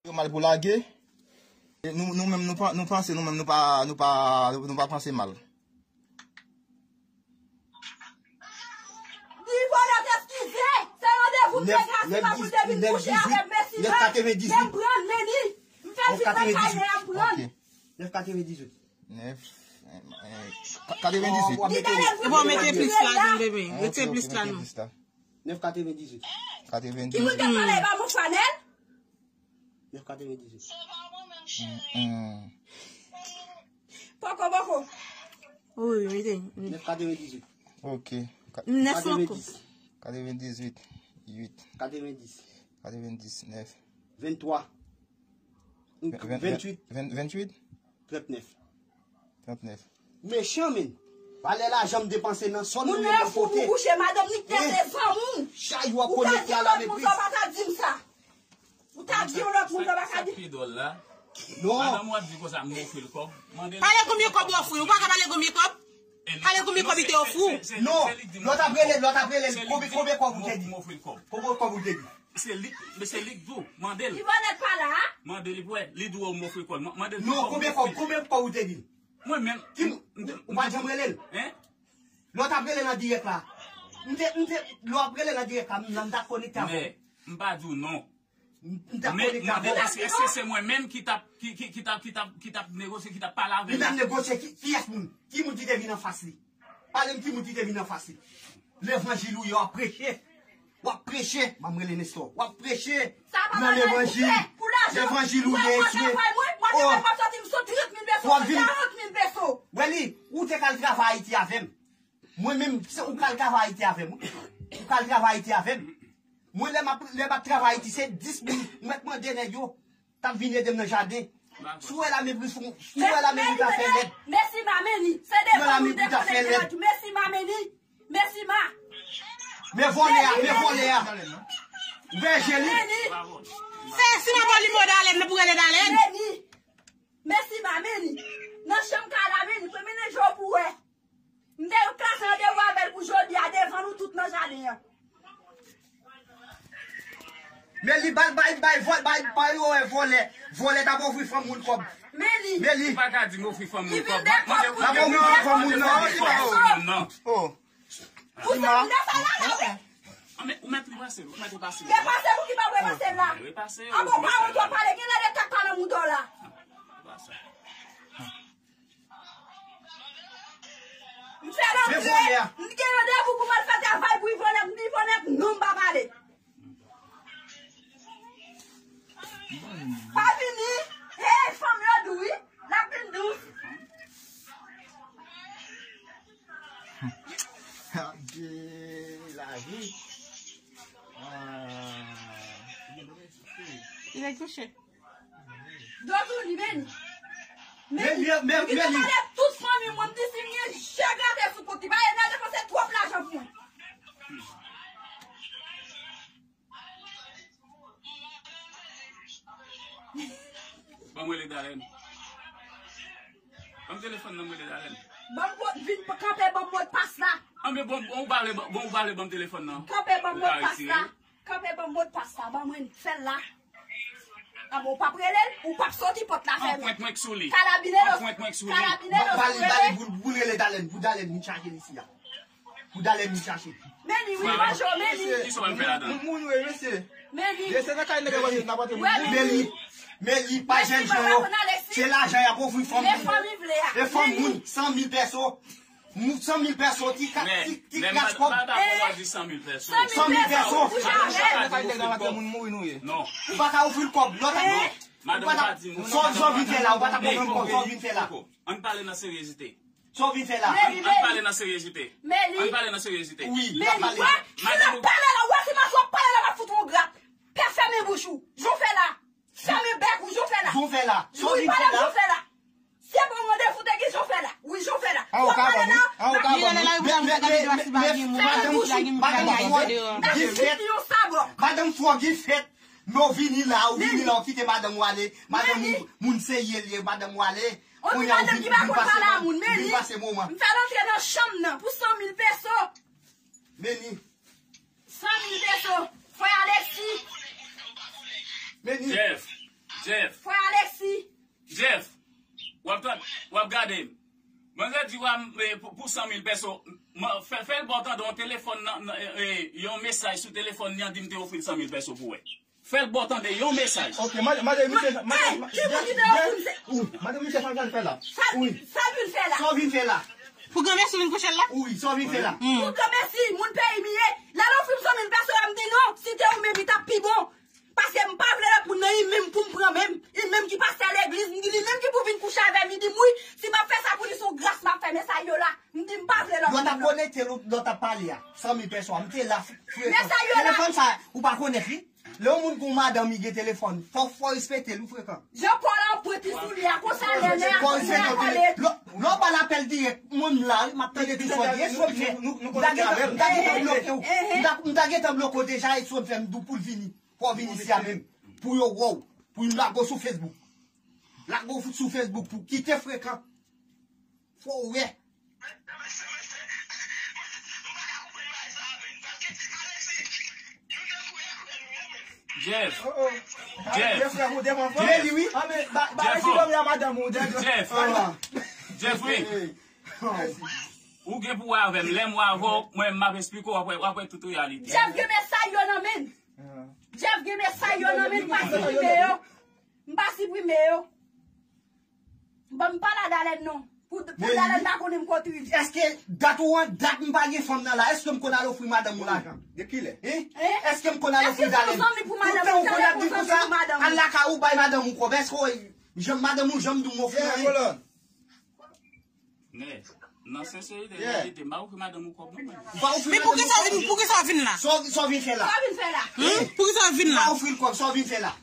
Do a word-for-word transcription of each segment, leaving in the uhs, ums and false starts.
Yo mal pou lage. E nou, nou menm, nou pa, nou panse, nou menm, nou pa, nou pa, nou pa panse mal. Di Ivonèt eskize. Se randevou m te gen a Sipa pou l te vin kouche avè m, men Sipa, men m pran l, men li. M fè l vin nan kay mwen an, m pran l. Nèf katrevendizuit. Nèf. Katrevendizuit. Li te lè vin. Bon, mete plis la, non, bebe. Mete plis la, non. Nèf katrevendizuit. Ki moun k ap pale? E pa mwen Fanèl? Nèf katrevendizuit. Poko, poko. Wi, mete. Nèf katrevendizuit. Ok. Nèf ankò. Katrevendizuit. Uit. Katrevendis. Katrevendis, nèf. Venntwa. Venntuit. Venntuit. Trantnèf. Trantnèf. Mechan menn. Valè lajan m depanse nan sòn mwen nan pote. Moun nan fou pou kouche, madanm li k te se zanmi w. Chay w ap konekte a la mepri. Ou ta di yon lòt moun sa w pa ta di m sa. Ou ta di yon lòt moun sa w pa ka di. Sa k pi dwòl la, non. Madanm w ap di konsa m ofri l kòb. Mande l. Pale konbyen kòb ou ofri w. Ou pa ka pale konbyen kòb. Pale konbyen kòb li te ofri w. Non, lòt ap rele l, lòt ap rele l. Konbyen kòb ou te di? M ofri l kòb. Konbyen kòb ou te di? Se li, se li k di w. Mande l. Ivonèt pa la a? Mande li pou wè. Li di w m ofri kòb. Mande l. Non, konbyen kòb, konbyen kòb ou te di? Mwen menm. Ki, ou pa janm rele l? Lè w t ap rele nan dirèk la. M te, m te, lè w ap rele nan dirèk la, m nan m t ap konekte avè w. Men, m pa di w non. M t ap konekte avè w. Men, mande l èske, èske se mwen menm ki t ap, ki, ki, ki t ap, ki t ap, ki t ap negosye, ki t ap pale avè l? Li t ap negosye ki, kiyès moun? Ki moun ki te vin anfas li? Pale m ki moun ki te vin anfas li. Levanjil ou ye, w ap preche. W ap preche. Ban m rele Nestor. W ap preche nan levanjil. Levanjil ou ye, etye. Oh. W ap vin. Wè li, ou te k al travay Ayiti avè m. Mwen menm, se ou k al travay Ayiti avè m, wi. Ou k al travay Ayiti avè m. Mwen, lè m ap, lè m ap travay Ayiti, se dis moun, mwen mande nèg yo. T ap vin ede m nan jaden. Si w wè la mepri fon, si w wè la mepri ta fè lèd. Mèsi ma, men li. Se devan nou devan nèg yo la tou. Mèsi ma, men li. Mèsi ma. Men vòlè a, men vòlè a. Ou wè je li? Men li. Se si nan bò li mo Dalèn, nan pou rele Dalèn. Men li. Mèsi ma, men li. Nan chanm kay la, men li. Premye nèg yo pou wè. M te klase randevou avè l pou jodi a devan nou tout nan jaden an. Men li bay, bay, bay, vòl, bay, bay, wè, vòlè. Vòlè t ap ofri fanm moun kòb. Men li. Men li. Ou pa ka di m ofri fanm moun kòb. Li vin de kòb pou tout moun. T ap ofri fanm moun nan. Oh. Ou se moun de sa la, la, wi. Ou mèt repase l, ou mèt repase l. Repase pou ki pa repase l la. Repase yo. An bon pawòl w ap pale, genlè de tèt pa nan mouda w la. M fè rantre, m gen randevou pou m al fè travay pou Ivonèt, m di Ivonèt non m pa pale. Pa vini, hey, fanm yo dou wi, l ap vin dous. Ade lavi. Li nèg touche. Dòtou li men. Men li, men li. Li te pale tout fanmi mwen, m di si m gen je grate sou kont li, pa Enèl depanse twòp lajan pou mwen. Ban m rele Dalèn. Ban m telefòn nan, m rele Dalèn. Ban m vin kanpe, ban m modpas la. Anben bon, bon ou pale, bon ou pale, ban m telefòn nan. Kanpe, ban m modpas la. Kanpe ban m modpas la, ban mwen li, fè l la. Anben ou p ap rele l, ou p ap soti pòt la fèmen. Anpwent mwen k sou li. Kalabinelos, Anpwent mwen k sou li. Kalabinelos, Bali, bali, pou, pou rele Dalèn, pou Dalèn vin chache l isi a. Pou Dalèn vin chache l. Men li, wi, Majo, men li. Kisa w al fè ladan? Moun, moun, wi, mesye. Men li. Mesye, nan kay nèg la pase, n ap antre moun. Men li, men li, pa jèn jan yo. Se lajan y ap ofri fanm moun. E fanm moun, san mil pèso. Moun san mil pèso ki ka, ki, ki kras kòb. Men, men, men, pa, pa, pa, pa, pa di san mil pèso. San mil pèso. Ou pa ka ofri l kòb. Lòt ap. Madanm ou pa di moun. Sa w vin fè la, ou pa t ap konprann kòb, sa w vin fè la. Ann pale nan seryezite. Sa w vin fè la. Ann pale nan seryezite. Ann pale nan seryezite. Wi, n ap pale. Madanm ou. Si n ap pale la, ou wè si m ap pale la, m ap fout ou yon grap. Pè fèmen bouch ou. Jan w fè la. Fèmen bèk ou, jan w fè la. Jan w fè la. Jan w vin fè la. Se bon randevou te gen jan w fè la. Wi, jan w fè la. An ou ka ban m wi. An ou ka ban m wi. Men, men, men, men, madanm, madanm Frog, gen fèt. Madanm Frog, gen fèt. Men w vini la, ou vini la, ou kite madanm ou ale. Madanm ou, moun serye l ye, madanm ou ale. Kounye a ou vin, vin pase moman, vin pase moman. M fè l antre nan chanm nan pou san mil peso. Men li. San mil peso. Frè Alexis. Men li. Jeff. Jeff. Frè Alexis. Jeff, w ap tande, w ap gade. Manzè di w a, eh, pou, pou san mil pèso, man, fè, fè l ba w tande yon telefòn nan, nan, eh, eh, yon mesaj sou telefòn li an, di m te ofri l san mil pèso pou wè. Fè l ba w tande yon mesaj. Ok, mande, mande misye, mande, Hey, ki moun ki te ofri m se- Wi, mande misye sa l vin fè la. Sa, Wi. Sa l vin fè la? Sa w vin fè la? Pou granmèsi vin kouche l la? Wi, sa w vin fè la? Pou granmèsi, moun peyi m ye. Lè l ofri m san mil pèso la, m di non. Si te ou menm, li t ap pi bon. Paske m pa vle lòt moun nan, li menm pou m pran menm. Li menm ki pastè legliz, m di li menm ki pou vin kouche avè m. Li di m wi, si m ap fè sa pou li, se yon gras m ap fè mesaj yo la. M di m pa vle lòt moun nan. Lè w t ap konekte, lè w t ap pale a, san mil pèso a, m te la, frekan. Mesaj yo la. Telefòn sa, ou pa konèt li? Lè yon moun gon madanm, li gen telefòn, fò, fò respekte l, ou frekan. Jean Paul an pwenti sou li a, konsa lè nèg a pale. Lè, lè w ba l apèl dirèk, mwen m la, wi, m ap tande tout sa w di. E si w fè, m ta gentan bloke w. M ta, m ta gentan bloke w deja, e si w fè m di w pou l vini. Fò w vin isi a menm. Pou yo wè w. Pou yo lage w sou Facebook. Lage w sou Facebook pou kite frekan. Fò w wè. Jeff. Jeff. Jeff. Jeff. Jeff. Jeff, wi. Ah, men, ba, ba, Jeff, si oh. Dòmi a madanm ou, Jeff. Jeff. Ah. Jeff, wi. Ou gen pou wè avè m. Lè m wè avè w, mwen, m ap esplike w, w ap wè, w ap wè tout reyalite. Jeff gen mesaj yo nan men l. Jeff gen mesaj yo nan men l, m pa siprime yo. M pa siprime yo. Bon, m pa la Dalèn non. Pou, pou Dalèn pa konnen m kote w ye. Èske dat ou an, dat m pa gen fanm nan la, èske m konn al ofri madanm ou lajan? De kilè? Hein? Èske m konn al ofri Dalèn? Tout tan ou konn ap di konsa, al lakay ou bay madanm ou kòb. Èske w, jan madanm ou janm di w m ofri anyen? Men, nan senserite, reyalite, m pa ofri madanm ou kòb non, mwen. Ou pa ofri madanm ou kòb? Men poukisa w vin, poukisa w vin la? Sa w, sa w vin fè la? Sa w vin fè la? Hein? Poukisa w vin la? Ou pa ofri l kòb, sa w vin fè la?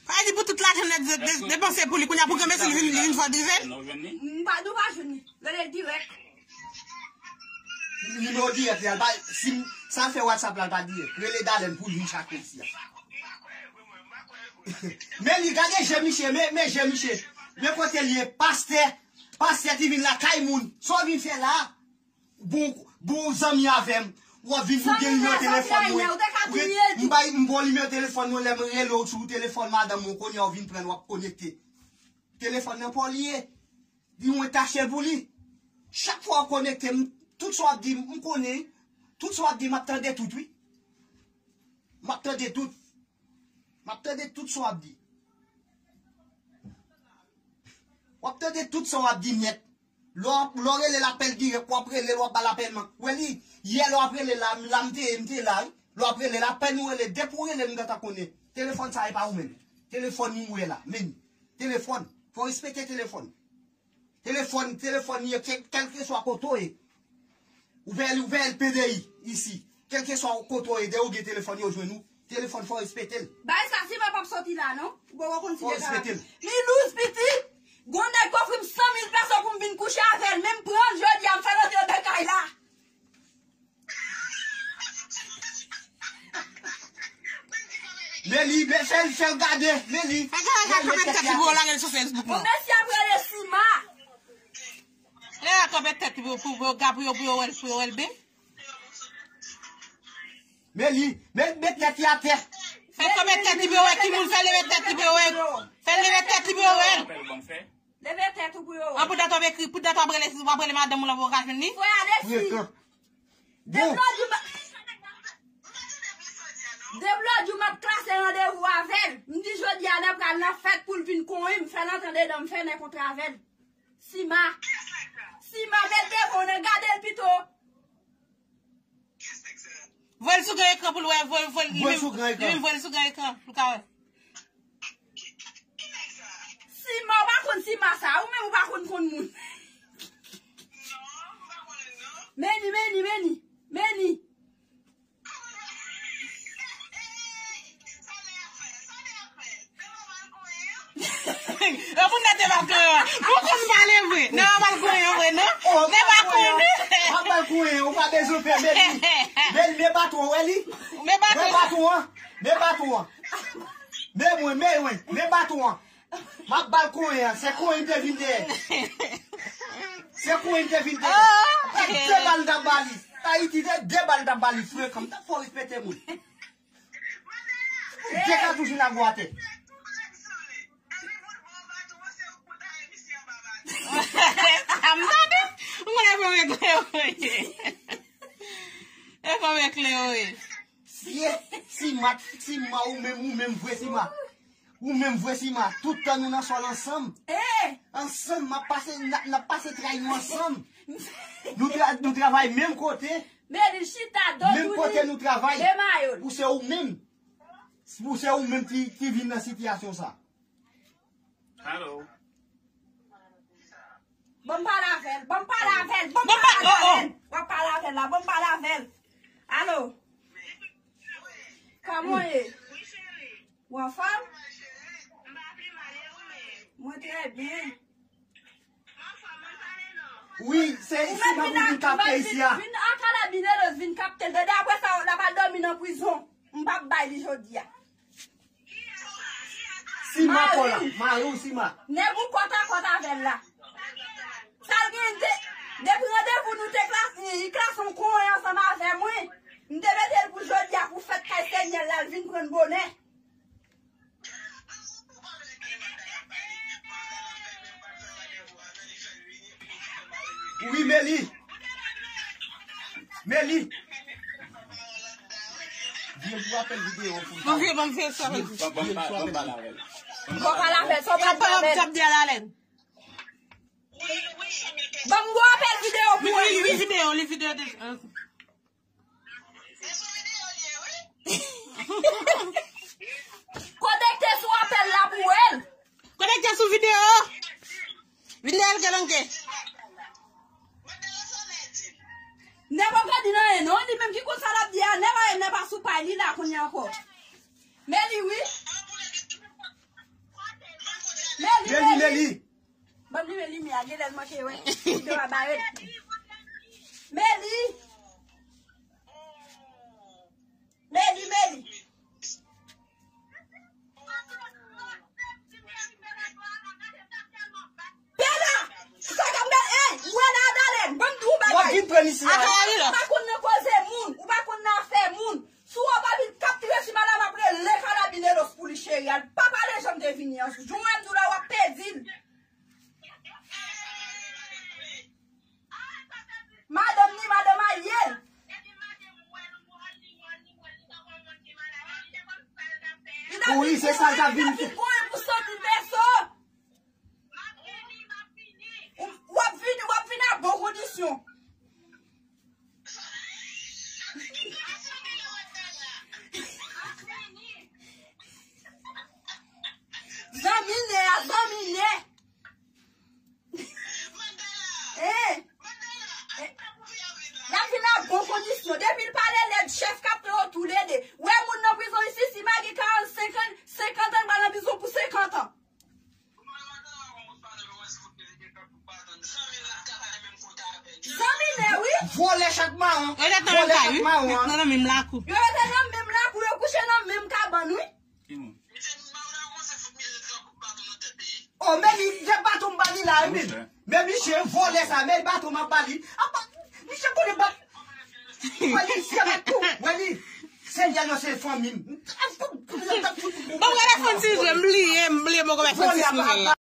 Sa vle di pou tout lajan nèt de, de, depanse pou li, kounye a pou granmèsi li vin, li vin fè drive? Non, jwenn li? M pa, nou pa jwenn li. Rele l dirèk. Nimewo dirèk li a, l pa, si m, sa l fè WhatsApp la, l pa dirèk. Rele Dalèn pou l vin chak isi a. Men li, gade je misye, men, men je misye. Men kote l ye, pastè. Pastè ki vin lakay moun. Sa w vin fè la? Bon, bon zanmi avè m. W ap vin pou gen nimewo telefòn mwen. M bay, m ba w nimewo telefòn mwen, lè m rele w sou telefòn madanm mwen, kounye a w vin pran l, w ap konekte. Telefòn nan pa w li ye. Di mwen tache l pou li. Chak fwa w konekte, m, tout sa w ap di, m konnen. Tout sa w ap di, m ap tande tout, wi. M ap tande tout. M ap tande tout sa w ap di. W ap tande tout sa w ap di nèt. Lè w, lè w rele l apèl dirèk, w ap rele l, w ap ba l apèl mank. Ou wè li, yè lè w ap rele la, m la m te ye, m te la, wi. Lè w ap rele l, apèn ou rele, depi w rele m gentan konnen. Telefòn sa e pa ou menm. Telefòn m ou wè la, men. Telefòn. Fò w respekte telefòn. Telefòn, telefòn li ye, kè-, kèlkeswa kote w ye. Ou pè, ou pè L P D I isi. Kèlkeswa kote w ye, depi w gen telefòn, yo jwenn ou. Telefòn, fò w respekte l. Bagay sa, Sima p ap soti la, non. Ou poko konn si Fò w respekte l. Li lous, piti. Gon nèg k ofri m san mil pèso pou m vin kouche avè l. Men m pran l jodi a, m fè l antre nan kay la. Men li, men fè l, fè l gade, men li. Fè gade, fè l met tèt li pou yo lage l sou Facebook, non. Bon, mesye ap rele Sima. E a kanpe tèt pou, pou, pou yo, pou yo, pou yo wè l, pou yo wè l byen. Men li, men, met tèt li atè. Fè kanpe tèt li pou yo wè ki moun, fè leve tèt li pou yo wè. Fè leve tèt li pou yo wè. Leve tèt ou pou yo wè. An pou dat w ap ekri, pou dat w ap rele, w ap rele madanm ou la pou w ka jwenn li. Frè Alexis. Frekan. Deblòdi m ap, deblòdi m ap klase randevou avè l. M di jodi a n ap pral nan fèt pou l vin konyen m, fè l antre andedan m, fè nè kontra avè l. Sima. Sima, met devan w nan gade l pito. Voye l sou gran ekran pou l wè, voye, voye, li menm, li menm voye l sou gran ekran pou l ka wè. Sima, ou pa konn Sima sa, ou menm ou pa konn konn moun. Meni, meni, meni, meni. Yo moun nan te pa konyen. Ou konn pale vre. Nan pa konyen vre, non. Nan pa konyen. Ou pa konyen, ou pa bezwen fè beli. Beli, men baton, wè li. Men baton. Men baton an. Men baton an. Men mwen, men mwen, men baton an. M ap ba l konyen an. Se konyen m te vin dèyè. Se konyen m te vin dèyè. Se de bal m t ap ba li. Ayiti, se de bal m t ap ba li, frekan. M t ap fò respekte moun. De katouch vin ak gwo atè. E kòman Cleo ye? Si, si ma, si ma, ou menm, ou menm vre si ma. Ou menm vre si ma. Tout tan nou nan sòl ansanm. Ansanm, m ap pase, n ap, n ap pase tray nou ansanm. Nou, tra, nou travay menm kote. Menm kote nou travay. Pou se ou menm. Pou se ou menm ki, ki vin nan sitiyasyon sa. Alo. Ban m pale avè l, ban m pale avè l, ban m pale avè l. W ap pale avè l la, ban m pale avè l. Alo. Kòman w ye? W anfòm? Mwen trè byen. Wi, se si m ap vin kapte isi a. Vin a Kalabineros, vin kapte l. Tande, apre sa, l ap al dòmi nan prizon. M p ap bay li jodi a. Sima kò la, mari w Sima. Nèg ou kòtakòt avè l la. Sa l gen de, depi randevou nou te klase, li klase yon konyen ansanm avè mwen. M te mete l pou jodi a pou fèt kay Senyè l la, l vin pran l bonè. Wi, Meli. Meli. Vye pou apèl videyo pou sa. Ban m vye, ban m vye sa. Vye pou apèl videyo. Ban m pale avè l, sa w pral di avè l. Ban m gwo apèl videyo pou wè li, wi. Li videyo, li videyo deja. Konekte sou apèl la pou wè l. Konekte sou videyo. Videyo l gen longe. Nèg poko di nan anyen non, li menm ki konn sa l ap di a, nèg pa, nèg pa sou pay li la kounye a ankò. Meli wi. Meli, Meli, Meli. Ban m limen limyè a, genlè l manke wè. Videyo a bare. Meli. Meli, Meli. Bella! Sa k ap mèt, ey, wè la, Adalèn, ban m di w bagay. W ap vin pran isi la. Adalèn, ou pa konn nan koze moun, ou pa konn nan afè moun. Si w pa vin kaptire si madanm ap rele kalabineros pou li cheri a, l pa pale jan m te vini an. Jou mwen m di w la, w ap pèdi l. Madanm ni madanm a ye. Wi, se sa l t ap vin fè. Pou soti pèso. W ap vini, w ap vini a bon kondisyon. Zanmi nè a, zanmi nè. Eh. Eh. L ap vin a bon kondisyon. Depi l pale lèd, chèf k ap pran yo toulede. Wè moun nan prizon isi, si Magi karannsenk an, senkant an, l pral nan prizon pou senkant an. Zanmi nè, wi. Vòlè chat mawon. Yo rete nan kay, wi. Vòlè chat mawon. Yo rete nan menm lakou, yo kouche nan menm kabann, wi. Ki moun? Oh, men li, se baton m ba li la, wi. Men misye vòlè sa, men baton m ap ba li. Apa, misye konnen bat. Wè li, se bat tou. Wè li. Senyè nan se fanmi m. Bon, gade fon ti jwe, m bliye, m bliye, mwen konn fon ti jwe la.